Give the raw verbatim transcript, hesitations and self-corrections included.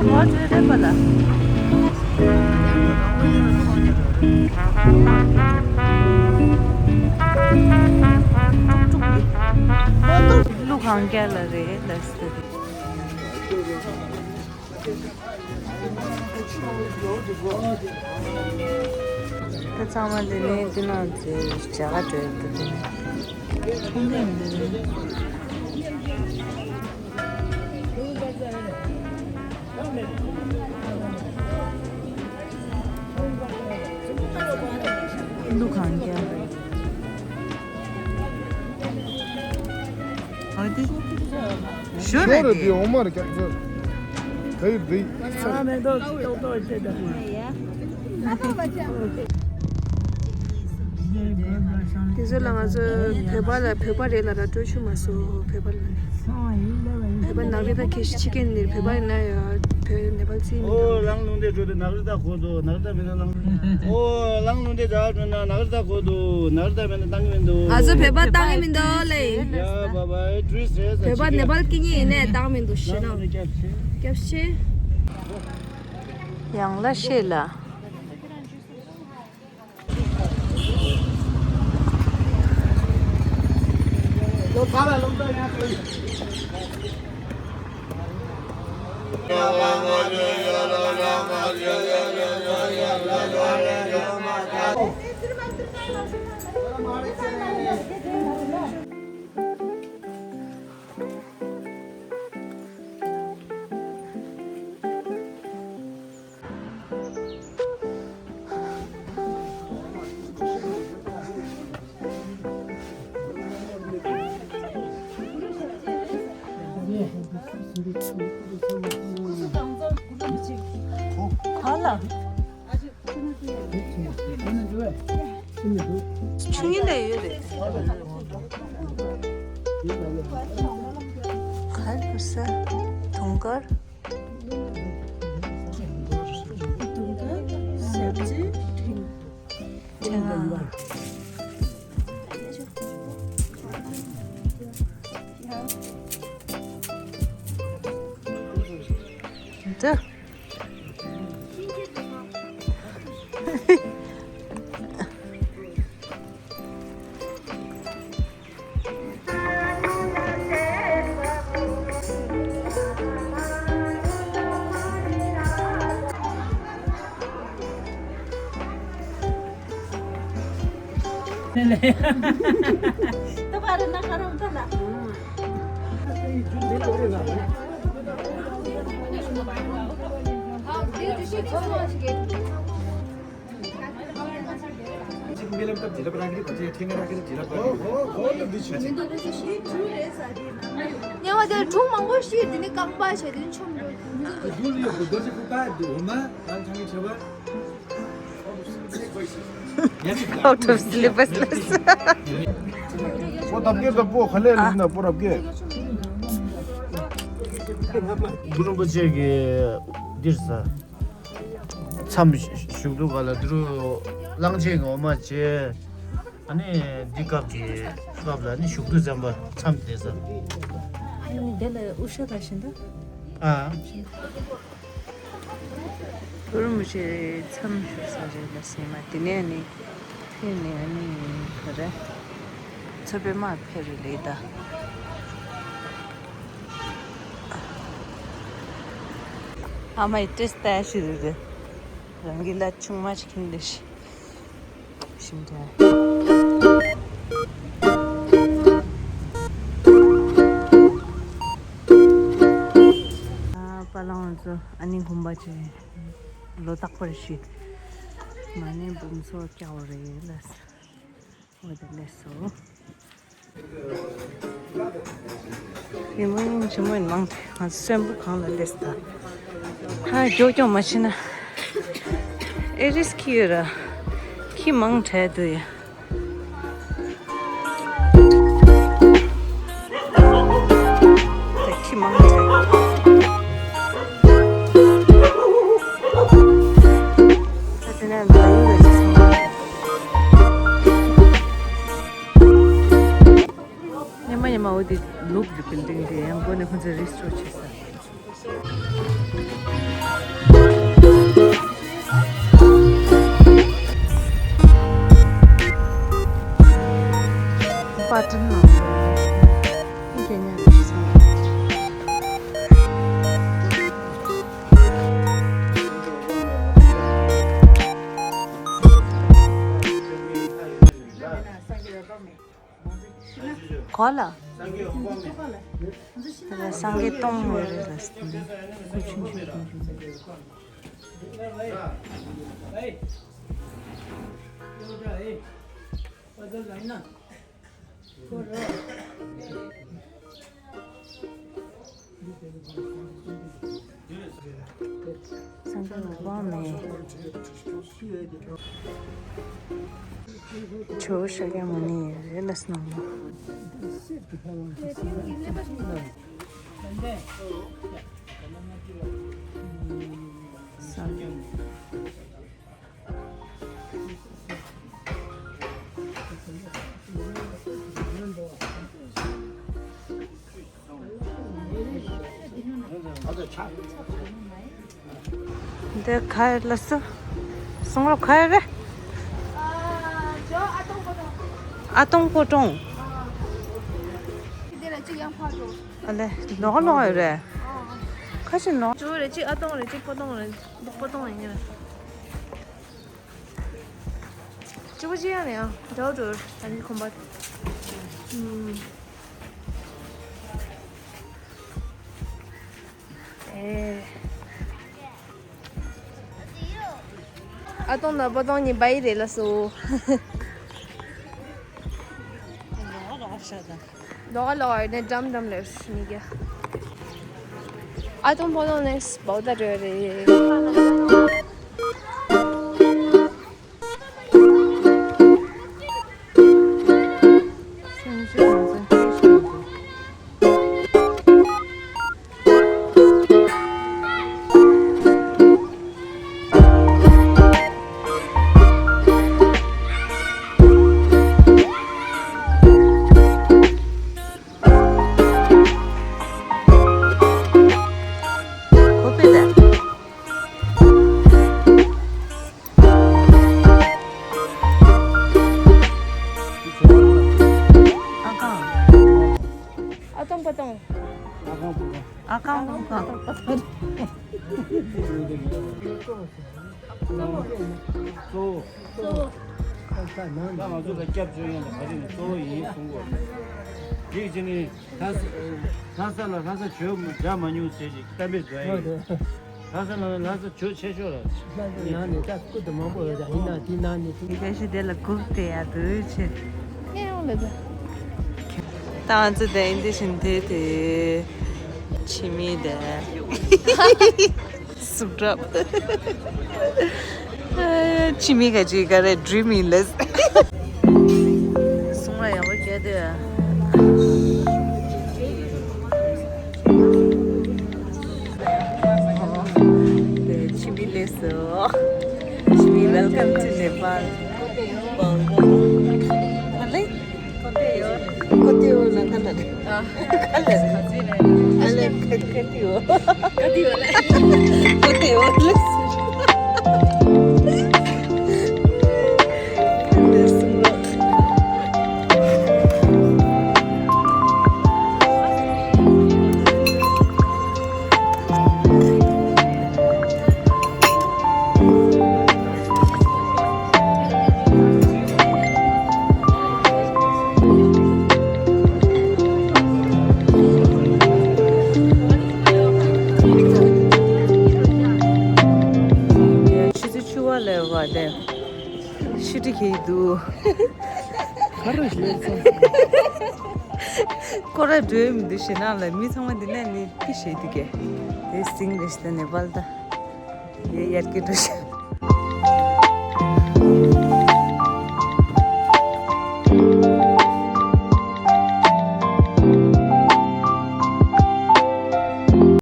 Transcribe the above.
ང་ཚོའི་རེད་པ་ལ། ཀླུ་གང་རྒྱལ་ལ་རེད་ལ་ཟེར། ད་ཚང་མ་འདི་ནས་འདི་ནང་ཚོའི་བྱ་དགའ་སྤྲོད་འདུག་འདི་ནས། ཚོང་ལས་འདི་ནས། ཀླུ་གང་རྒྱལ། ཨ་དེ། ཞོར་རེད་དེ། འོ་མ་རེད་ཀྱང་ཚོད། ག་ཡིར་བི། དེ་ཚོ་ལ་ང་ཚོ་བོད་པ་ལ་བོད་པ་རེད་ལ་ར་སྤྲོད་ཆུ་མ་སོ་བོད་པ་ལ་ནི། བོད་པ་ནག་རི་ད་ཁེ་ཤི་ཁེན་ནི་བོད་པ་ཡིན་ན་ཡང་བོད་ནེ་པལ་ཚིག་མི་འདུག་ཨོ་ལང་ལུང་དེ་འགྲོ་དེ་ནག་རི་ད་གོ་དོ་ནག་རི་ད་མི་ན་ལང་། ཨོ་ལང་ལུང་དེ་ཇ་འགྲོ་ན་ནག་རི་ད་གོ་དོ་ནག་རི་ད་མི་ན་ཏང་གི་མི་འདུག་ང་ཚོ་བོད་པ་ཏང་གི་མི་འདུག་ལེ། ཡ་བ་བ་ཊུ་རི་སི་ཊི་རེད་ས་བོད་པ་ནེ་པལ་སྐད་གཉིས་ཡིན་ནས་ཏང་མི་འདུག་ཤི་ན། སྐྱབས་ཆེ། ཡང་ལ་ཤེས་ལ། ཆུ་ཡིན་ལས་ཡོད་རེད། གར་བུ་ས། དུང་དཀར། དུང་དཀར། སབ་ཇི། ཕྲེང་བ། འདི། ཉེ་བ་དེར་གྲུང་མང་པོ་ཞིག་དེ་ནི་རྐང་པ་བྱས་དེ་ནི་ཆོམ་འགྲོ། Out of syllabus ལ། པོ་ཏབ་ཀེ་ཏབ་པོ་ཁ་ལེ་ལི་ན་པོ་རབ་ཀེ། གུ་རུ་པོ་ཆེ་གི་འདིར་ས། མཚམས་བཞུགས་དུས་ག་ལ་འདི་རུ་གླང་ཆེན་གྱི་འོ་མ་བྱས། ཨ་ནི་འདི་སྐབས་ཀྱི་སྐབས་ལ་ནི་བཞུགས་དུས་ཙམ་པ་མཚམས་བསྡད་ས། ཨ་ནི་དེ་ལ་དབུ་ཞྭ་དང་བཞིན་དུ། ཨ། གུ་རུ་མི་ཆེ་མཚམས་བཞུགས་ས་རེད་ལ་སེ་མ་དེ་ནས་ནི་ཕེབས་ནས་ཨ་ནི་ག་རེ་མཚོ་པདྨ་ཕེབས་རེད་ལེ་ད། ཨ་མའི་ཏྲེས་ཏ་ཞིག་རེད། རང་གི་ལ་ཆུང་མ་ཞིག་ཁྱིམ་ལས་ཤི་ཞིམ་དྲན། ཨ་པ་ལང་ཚོ་ཨ་ནི་ཧུམ་པ་ཆེ་ལོ་རྟག་པར་ཤི་མ་ནས་འབུམ་ཚོགས་སྐྱ་བོ་རེད་ལ། འོ་དེ་ལས་སོ། ཡིན་མོ་ཡིན་ཆི་མོ་ཡིན་མང་དེ་ང་ཚོ་སོན་པོ་གང་ལ་སླེབས་ད། ཧ་མགྱོགས་མགྱོགས་མ་ཕྱིན་ན། ཨེ་རིས་ཁི་ཡོད་ར། ཁི་མང་དྲགས་འདུག་ཡ། དེ་ཁི་མང་དྲགས། ད་དེ་ནས་འཛམ་བུ་གླིང་ལ་ཅི་སོང་། ཉི་མ་ཉི་མ་འོ་དེ་ལུག་གི་བིལ་ཌིང་དེ་ཡང་སྒོ་ནས་ཁོ་ཚོས་རི་སི་ཊོར་བྱེད་ས། གོ་ལ། དེ་ལ་སངས་རྒྱས་སྟོང་ཡོད་རེད་ལ། སྐུ་ཆུང་ཆུང་ཆུང་ཆུང་། སངས་རྒྱས་དབང་མེད། ཇོ་བོ་ཤཱཀྱ་མུ་ནེ་རེད་ལ་སྣང་བ། སངས་རྒྱས། འདི་ག་རེ་ལ་སུ། གསུང་རབ་ག་རེ་རེད། ཨ་སྟོང་སྤོ་ཏོང་། ཨ་ལེ། ལོག་ལོག་ཡོད་རེད། ཁ་ཤས་ལོག་ཇོ་རེད། གཅིག་ཨ་སྟོང་རེད། གཅིག་སྤོ་ཏོང་རེད། སྤོ་ཏོང་ཡིན་ངེས། གཅིག་པུ་གཅིག་ཡང་ནས་ཡང་འདྲ་བོ་འགྲོ། ད་ནི་ཁོམ་པ། ཨུམ། ཨེ། ཨ་སྟོང་དང་སྤོ་ཏོང་གཉིས་བྷའི་རེད་ལ་སོ། ལོག་ལོག་ནས་འགྲམ་འགྲམ་ལས་མི་རྒྱ། ཨ་སྟོང་སྤོ་ཏོང་ནེགས་བྷའོ་ཏ་འགྲོ་རེད། ཨ་སྟོང་སྤོ་ཏོང་། ཨ་སྟོང་སྤོ་ཏོང་། ཨ་སྟོང་སྤོ་ཏོང་། གཙོ་བོ། ད་ང་ཚོ་ལ་སྐྱབས་བཅོལ་ཡོང་ལ་ག་རེ་ནས་གཙོ་བོ་ཡིན་གསུང་གོ། དེ་བྱས་ནས་ལྷ་ས་ལྷ་ས་ལ་ལྷ་ས་བྱོས་མ་རྒྱ་མ་མྱོང་ཟེར་ཅིག་གཏམ་དཔེ་བཟོ་ཡ་ཡིན། ལྷ་ས་ལ་ལྷ་ས་བྱོས་ཆེ་ཤོས་ལ། ལྷ་ས་ནང་ནས་ད་སྐུ་དུ་མང་པོ་ཡོད་ད། ཡིན་ན་དེ་ནང་ནས་དེ། དེ་ག་ཤི་དེ་ལ་སྒུག་དེ་ཡ་དུ་ཆེ། ངས་ཡོང་ལ་ད། ད་ང་ཚོ་དེ་ཨིན་དེ་བཞིན་དེ་དེ་ཕྱི་མི་དེ། སུག་རབ། ཕྱི་མི་ག་ཅིག་ག་རེ་ཌི་རིམ་ཡིན་ལས། སུང་ར་ཡག་པོ་སྐྱེ་དེ། དེ་ཕྱི་མི་ལས་སོ། ཕྱི་མི། Welcome to Nepal། ཨ་ལེ། ཁོ་ཏེའོ་ལ་ཁ་ལ་རེད། ཨ་ལེ། ཨ་ལེ། ཁ་ཏེའོ། ཁ་ཏེའོ་ལ། ཁོ་ཏེའོ་ལ། ཆུ་ཚོད་བཅུ་པ་ལ་བ་དེ་ཤི་ཏི་ཁེ་འདུག་ཁོ་ར་འགྲོ་མི་འདུག་ཞེ་ནང་ལ་མི་ཚང་མ་འདི་ནས་ནི་ཏི་ཞེ་འདུག་གས། དེ་སིང་རེ་ཤི་ད་ནེ་པཱལ་ད། ཡེ་ཡར་གི་འགྲོ་ཤག